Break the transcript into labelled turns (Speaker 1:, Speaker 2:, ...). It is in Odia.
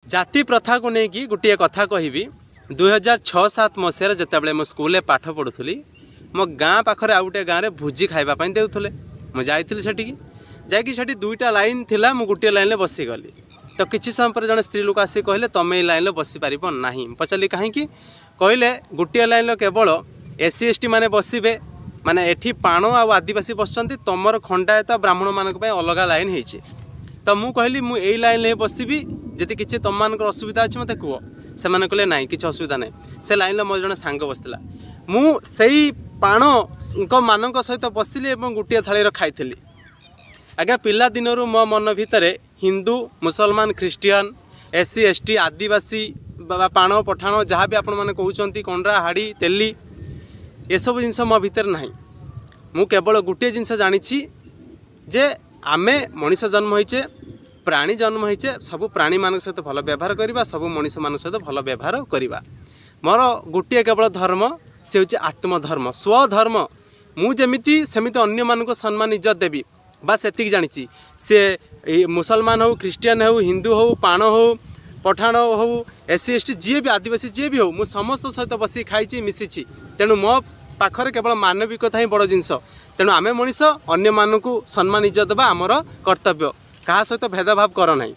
Speaker 1: ଜାତି ପ୍ରଥାକୁ ନେଇକି ଗୋଟିଏ କଥା କହିବି। 2006-7 ମସିହାରେ ଯେତେବେଳେ ମୁଁ ସ୍କୁଲରେ ପାଠ ପଢ଼ୁଥିଲି, ମୋ ଗାଁ ପାଖରେ ଆଉ ଗୋଟିଏ ଗାଁରେ ଭୋଜି ଖାଇବା ପାଇଁ ଦେଉଥିଲେ। ମୁଁ ଯାଇଥିଲି ସେଠିକି। ଯାଇକି ସେଠି ଦୁଇଟା ଲାଇନ୍ ଥିଲା, ମୁଁ ଗୋଟିଏ ଲାଇନ୍ରେ ବସିଗଲି। ତ କିଛି ସମୟ ପରେ ଜଣେ ସ୍ତ୍ରୀ ଲୋକ ଆସିକି କହିଲେ, "ତମେ ଏଇ ଲାଇନ୍ରେ ବସିପାରିବ ନାହିଁ।" ମୁଁ ପଚାରିଲି, "କାହିଁକି?" କହିଲେ, "ଗୋଟିଏ ଲାଇନ୍ର କେବଳ ଏସ୍ ସି, ଏସ୍ ଟି ମାନେ ବସିବେ। ମାନେ ଏଠି ପାଣ ଆଉ ଆଦିବାସୀ ବସିଛନ୍ତି, ତମର ଖଣ୍ଡାୟତ, ବ୍ରାହ୍ମଣମାନଙ୍କ ପାଇଁ ଅଲଗା ଲାଇନ୍ ହେଇଛି।" ତ ମୁଁ କହିଲି, "ମୁଁ ଏଇ ଲାଇନ୍ରେ ବସିବି, ଯଦି କିଛି ତମମାନଙ୍କର ଅସୁବିଧା ଅଛି ମୋତେ କୁହ।" ସେମାନେ କହିଲେ, "ନାଇଁ, କିଛି ଅସୁବିଧା ନାହିଁ।" ସେ ଲାଇନ୍ରେ ମୋର ଜଣେ ସାଙ୍ଗ ବସିଥିଲା। ମୁଁ ସେଇ ପାଣଙ୍କ ମାନଙ୍କ ସହିତ ବସିଲି ଏବଂ ଗୋଟିଏ ଥାଳିର ଖାଇଥିଲି। ଆଜ୍ଞା, ପିଲାଦିନରୁ ମୋ ମନ ଭିତରେ Hindu, Musalman, Christian, S C, S T, Adivasi ବା ପାଣ, ପଠାଣ, ଯାହା ବି ଆପଣମାନେ କହୁଛନ୍ତି, କଣ୍ଡରା, ହାଡ଼ି, ତେଲି, ଏସବୁ ଜିନିଷ ମୋ ଭିତରେ ନାହିଁ। ମୁଁ କେବଳ ଗୋଟିଏ ଜିନିଷ ଜାଣିଛି ଯେ ଆମେ ମଣିଷ ଜନ୍ମ ହେଇଛେ, ପ୍ରାଣୀ ଜନ୍ମ ହେଇଛେ, ସବୁ ପ୍ରାଣୀମାନଙ୍କ ସହିତ ଭଲ ବ୍ୟବହାର କରିବା, ସବୁ ମଣିଷମାନଙ୍କ ସହିତ ଭଲ ବ୍ୟବହାର କରିବା। ମୋର ଗୋଟିଏ କେବଳ ଧର୍ମ, ସେ ହେଉଛି ଆତ୍ମଧର୍ମ, ସ୍ୱଧର୍ମ। ମୁଁ ଯେମିତି ସେମିତି ଅନ୍ୟମାନଙ୍କୁ ସମ୍ମାନ, ଇଜ୍ଜତ ଦେବି, ବା ସେତିକି ଜାଣିଛି। ସେ ଏଇ ମୁସଲମାନ ହଉ, ଖ୍ରୀଷ୍ଟିଆନ ହଉ, ହିନ୍ଦୁ ହଉ, ପାଣ ହଉ, ପଠାଣ ହଉ, ଏସ୍ ସି, ଏସ୍ ଟି ଯିଏ ବି, ଆଦିବାସୀ ଯିଏ ବି ହଉ, ମୁଁ ସମସ୍ତଙ୍କ ସହିତ ବସିକି ଖାଇଛି, ମିଶିଛି। ତେଣୁ ମୋ ପାଖରେ କେବଳ ମାନବିକତା ହିଁ ବଡ଼ ଜିନିଷ। ତେଣୁ ଆମେ ମଣିଷ, ଅନ୍ୟମାନଙ୍କୁ ସମ୍ମାନ, ଇଜ୍ଜତ ଦେବା ଆମର କର୍ତ୍ତବ୍ୟ। କାହା ସହିତ ଭେଦଭାବ କର ନାହିଁ।